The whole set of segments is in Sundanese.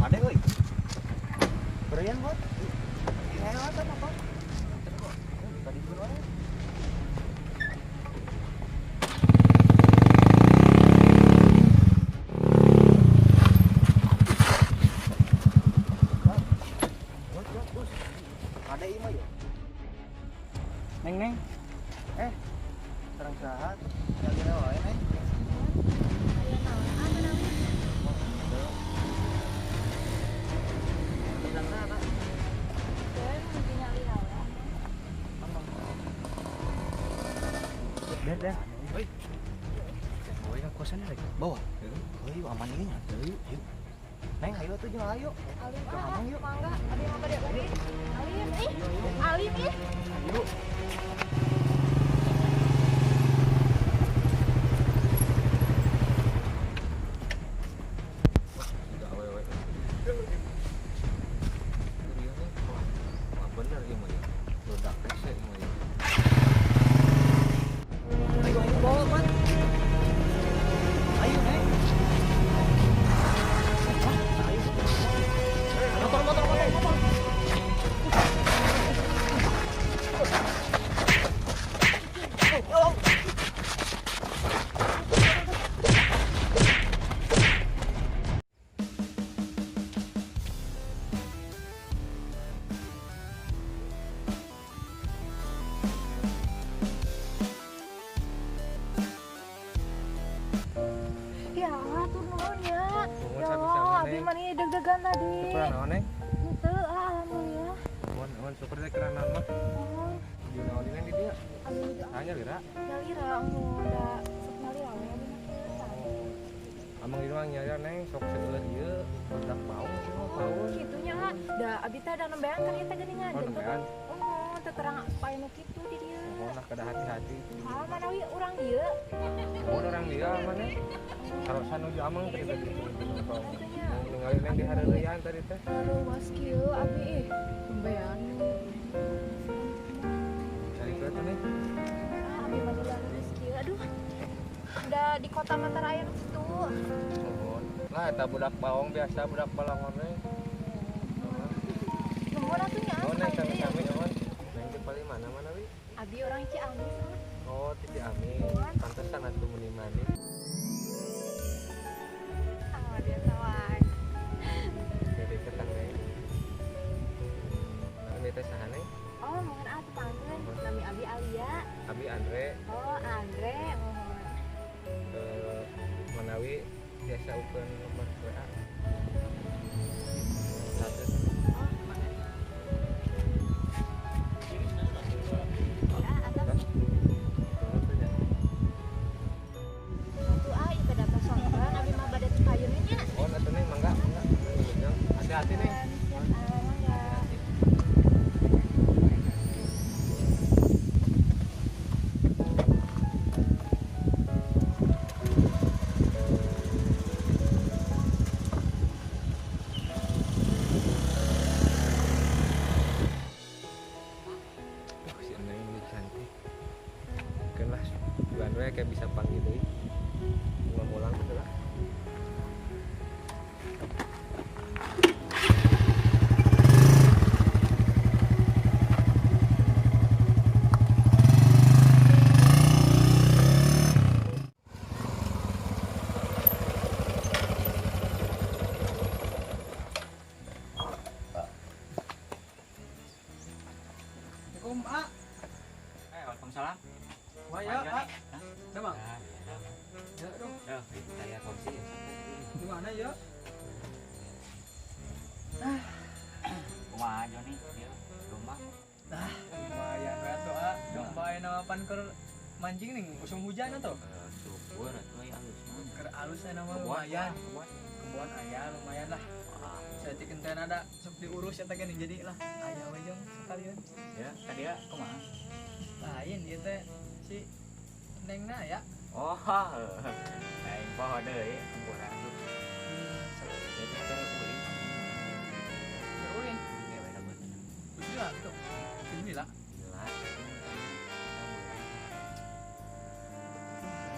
Ada euy. Berian buat. Lewatan apa? Tadi berapa? Ada ima ya? Neng neng. Sareng saha? Nyalira wae neng. Aya naon ah manawi? Sareng saha? Teu nuju nyalira wae. Dah dah. Oi. Oi ka kosan rek. Bawa. Heuh, aman ieu nya. Yuk. Neng, ayo atuh jeung ayo. Alim Jeung ah, Amang yuk. mangga, abi mah bade balik. Alim ih. Alim ih. Yuk. Udah awewe. Iya nih. Wah, bener ieu mah ya. Ledak rese ieu mah ya. Ayo ayo bawa, Mat. Ayo, Neng. Ayo. Motor motor motor motor. Oh. Ya Allah, tur nuhun ya. Nuhun, Ya sami-sami, Allah, abi Neng. mah nih deg-degan tadi. Syukur naon neng? Henteu, ah, alhamdulillah. Nuhun, nuhun syukur teh keur naon mah. Nuhun. Jeung naon neng di dieu? Abi nuju Tanya lira. nyalira, nuhun da sok nyalira we abi mah kieu tah. Amang di mah nyalira neng sok seueur ieu budak paung sih mah Oh, paung. kitu nya ah. Da abi teh da nembean kan ieu teh geuningan. Oh, nembean. Nuhun, teu terang supaya nu kitu di dieu. Nuhun lah kedah hati-hati. Ah, manawi urang dieu. Nuhun orang dieu mah neng. Tarosan nuju amang tadi tadi. Kitu nya. Ningali neng di hareureyan tadi teh. Aduh, was kieu abi ih. Nembean. Cari ke tuh neng. Ah, abi mah lulus kieu. Aduh. Da di kota Mataram aya nu kitu. Nuhun. Lah eta budak baong biasa budak balongon we. Nuhun atuh nya. Nuhun neng sekali deui. sami-sami nuhun. Neng di paling mana mana wi? Abi orang Ciamis mah. Oh, ti Ciamis. Pantesan atuh meuni manis. Ah, biasa wae. Jadi ketang neng. Nami teh saha neng? Oh, mohon ah tepangkeun. Nami Abi Alia. Abi Andre. Oh, Andre, mohon. Manawi biasa ukeun nomor WA. Satu. Oh, mangga. Ya, atas. Satu ah, ieu teh data sonten abi mah bade ti payun nya. Oh, atuh neng mangga, mangga. Hati-hati neng. Siap, ah, mangga. Si Neng ini cantik. Mungkin lah, bulan we kayak bisa panggil deui. Mulang-mulang gitu lah. Assalamualaikum, A. Waalaikumsalam. Wah, ya, A. Hah? Emang? Ah, iya, Ya, dong. ya. Saya kursi ya. Di mana ya? Kumaha Joni? Dia rumah. Ah, lumayan we atuh, A. Domba aya nama pan keur mancing nih, musim hujan atuh. Syukur atuh aya alus mah. Keur alus aya nama Kebon, lumayan. kebon. Kebon aya lumayan lah. Ah, Saya enten ada sok diurus eta geuning jadi lah. Aya we jeung sekalian. ya, tadi ya kumaha? Lain ieu teh si Nengna ya. Oh, aing poho deui ampura atuh. Jadi teh ulin. Keur ulin. Gewe da beunang. Gila tuh. Gila. Gila.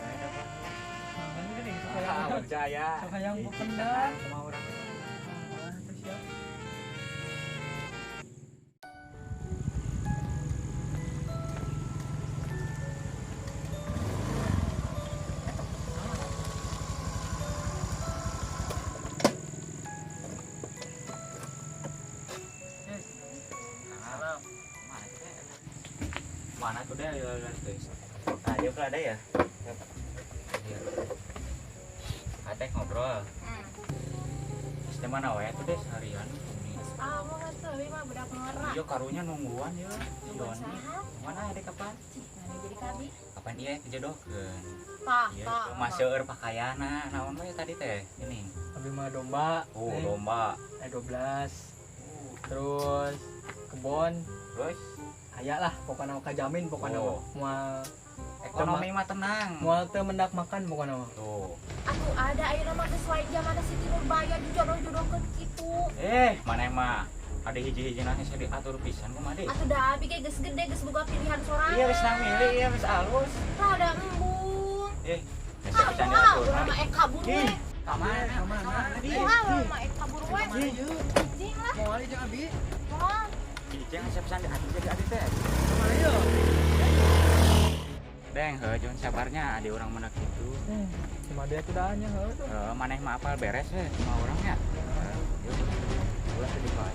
Gewe da beunang. Kan geuning sok Ah, hayang. percaya. Sok hayang pependar. Sama urang. Mana tuh deh ya guys. Nah, dia ada ya. Iya. Atek ngobrol. Terus mana wae tuh deh seharian. Ah, tuh abi mah budak ngora. Iya karunya nungguan ya. Yoni. Mana ada kapan? Mana jadi kabi? Kapan iya kejodohkeun. Tah, Iya, tah. Mah seueur pakaiana, naon we tadi teh? Ini. Abi mah domba. Oh, Neng. domba. 12. Terus kebon. Terus Aya lah pokoknya mah kajamin pokoknya Oh. mah. Moal ekonomi mah tenang. Moal teu mendak makan pokoknya mah. Tuh. Atuh ada ayeuna mah geus lain zaman Siti Nurbaya dijodoh-jodohkeun kitu. Eh, mana mah ada hiji-hiji nasi saya diatur pisan kumaha deh. Atuh da abi ge geus gede geus boga pilihan sorangan. Iya wis milih, iya wis alus. Rada embung. Eh, geus Ah, pisan moal diatur. urang mah ek kabur we. Ih, ka mana? Ka mana di? Moal urang mah ek kabur we. Anjing lah. Moal jeung abi. Moal. Hiji geus pisan diatur jadi abi teh. Kemana yeuh? Deng, heuh jangan sabarnya adi urang mana kitu. Cuma dia tuh dah nya heuh tuh. Heuh, maneh mah apal beres we sama urangnya. Yuk, ulah sedih wae.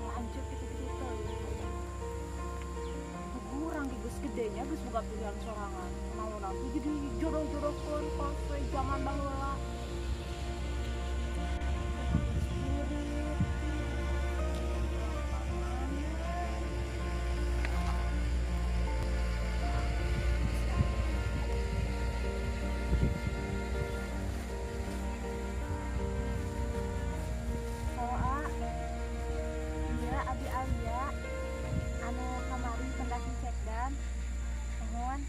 Lanjut gitu-gitu tuh. Kurang geus gedenya geus boga pilihan sorangan. Mau nanti jadi jodoh-jodohkeun pas we zaman baheula. Halo, A. Iya, Abi Alia. Anu kamari pendaki cek dam. Nuhun.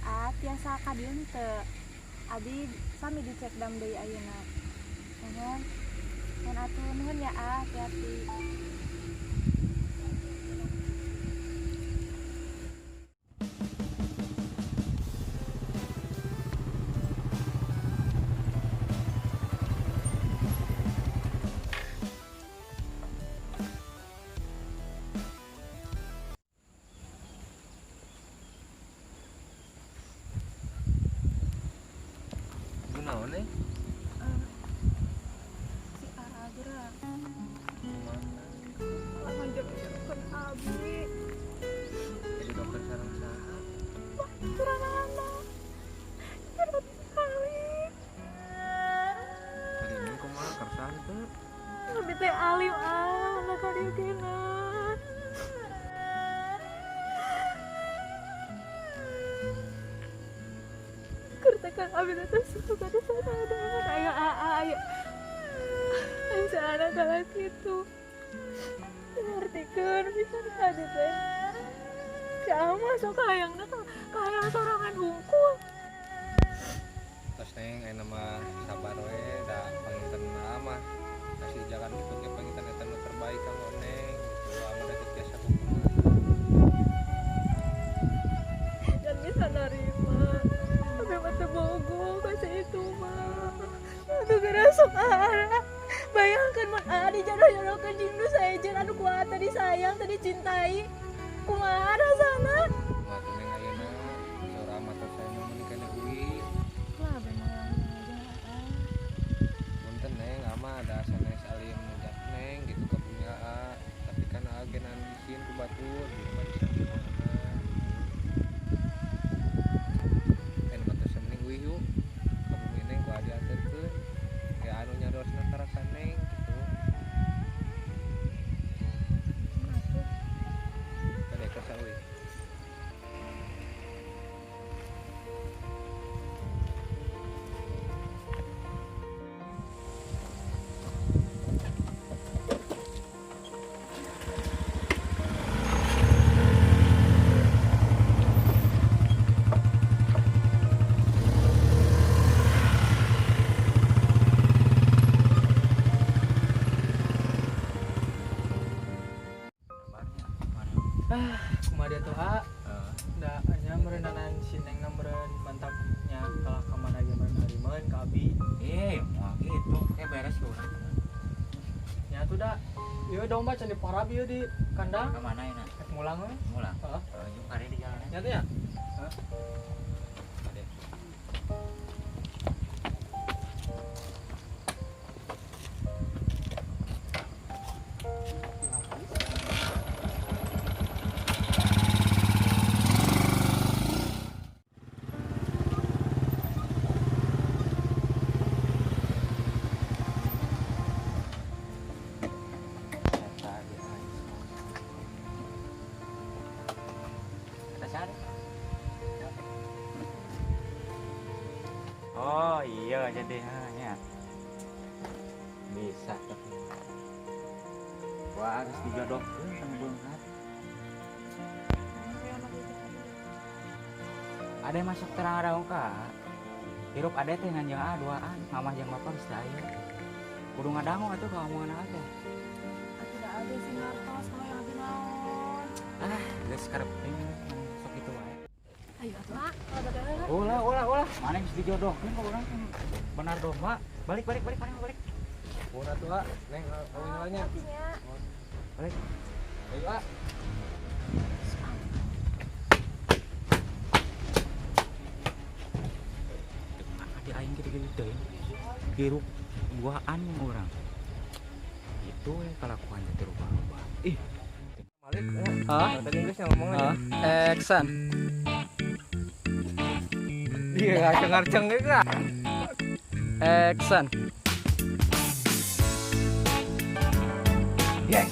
A, tiasa ka dieu teu? Abi sami di cek dam deui ayeuna. Nuhun. Nuhun atuh, nuhun ya A, hati-hati. Naon eh? Si Aragra. Malah ngajak-ngajakan Abi. Jadi dokter sareng saha? Kurang anak. Kurang sekali. Tadi ini kumaha kersa teu? Abi teh alim ah, anak ka dieu kena. Kertekan abi teh suka di sana ada ayo aa ayo. Ayo kalah kitu. Ngartikeun pisan ka abi teh. Si Ama sok hayangna kahayang sorangan hungkul. Tos neng ayeuna mah sabar we da panginten mah kasih jalan kitu ge panginten eta nu terbaik kanggo neng gitu anu da teu tiasa kumaha. Dan bisa nerima. Abi mah teu bogo kasih itu mah. Aduh geura sok arah. Bayangkan mun aa dijodoh-jodohkeun jeung nu sejen anu kuat tadi sayang tadi cintai. Kumaha rasana? Kumaha tuh neng ayeuna saur ama tos saya mah meuni kana uwi. Lah abi mah aja aa. Punten neng ama ada sanes alim ngajak neng gitu ka bumi aa. Tapi kan aa ge nahan izin ku batur gitu mah bisa kumaha. Kan mah tos mending uih yuk ka bumi neng ku aa dianterkeun. Kayak anu nyarosna karasa neng gitu. Bade kersa uih. Ieu domba can diparabi ieu di kandang. Ke mana ya? Rek mulang we. Mulang. Heeh. Jeung kare di jalan. Nya teh ya? Ade. Eta ge aing. Eta saha? Oh iya, jadi hanya bisa tuh. Wah, harus dijodohkeun sama beunghar. Ada yang masuk terang ada ka. Hirup ada teh ngan jeung A duaan, mamah jeung bapak geus teu aya. Kudu ngadangu atuh ka omongan A teh. Atuh da abdi sing ngartos hoyong abdi naon. Ah, geus karep teuing sok kitu wae. Ayo atuh ah, kalau bagaimana? Ulah, ulah, ulah. Mana geus dijodohkeun ka urang benar domba. Balik, balik, balik, balik, balik. Mun atuh ah, Neng kawin heula nya. Artinya. Balik. Ayo ah. Adi aing gitu-gitu teuing. Hirup duaan yang orang. Itu we kalakuan teh rubah-rubah. Ih, Malik. Hah? Tadi geus yang ngomong aja. Action. Dia ngaceng-ngaceng gitu ah. Action. Yes.